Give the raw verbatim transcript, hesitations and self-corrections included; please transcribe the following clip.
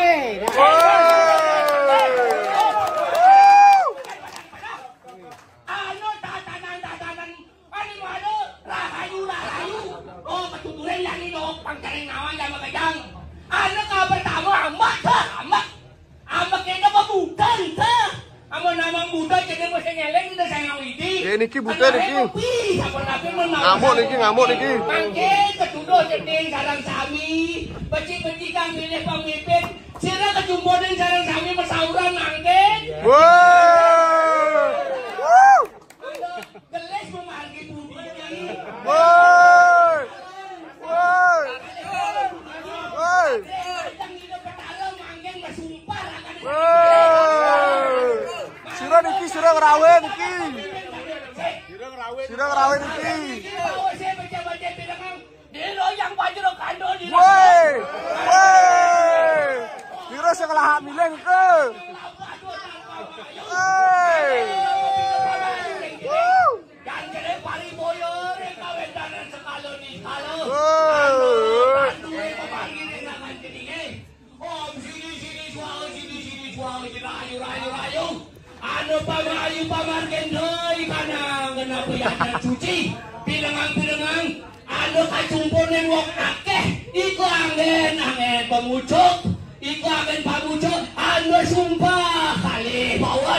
Anu tatanan-tatanan, anu, anu, rahayu, rahayu. Oh, ketuturan yang ini, oh, pangkaring nawan, yang makajang. Anu ka pertama, ambak, tah, ambak. Ambak ini apa bukan, tah? Amun nama budak jadi mesti ngeleng, udah saya ngawidi. Ya, niki budak, niki. Ngamuk, niki, ngamuk, niki. Mangkin ketuduh jadi sarang sami. Beci-beci kang milih pemimpin. Sira kecumponin sareng sami masauran mangkin. Woi. Gelis memargi budi. Woi. Woi. Woi. Yang ini petara mangkin bersumpah akan. Woi. Sira niki sira ngrawé niki. Sira ngrawé niki. Dina yang Wajra Kanda dina. Woi. Woi. Pira sing lahak milih ke? Woi. Dan kene pariboyo ring kawendanan sekala niskala. Woi. Anu, panduwe pemargi ring tangan jenenge. Om sini sini suau sini sini suau sini rayu rayu rayu. Anu pamayu pamargen doi kanang kenapa yang suci. Pinengang pinengang. Anu kacumpunin wong akeh. Iku anggen anggen pemucuk. Iku anggen pamucuk. Anu sumpah kali bahwa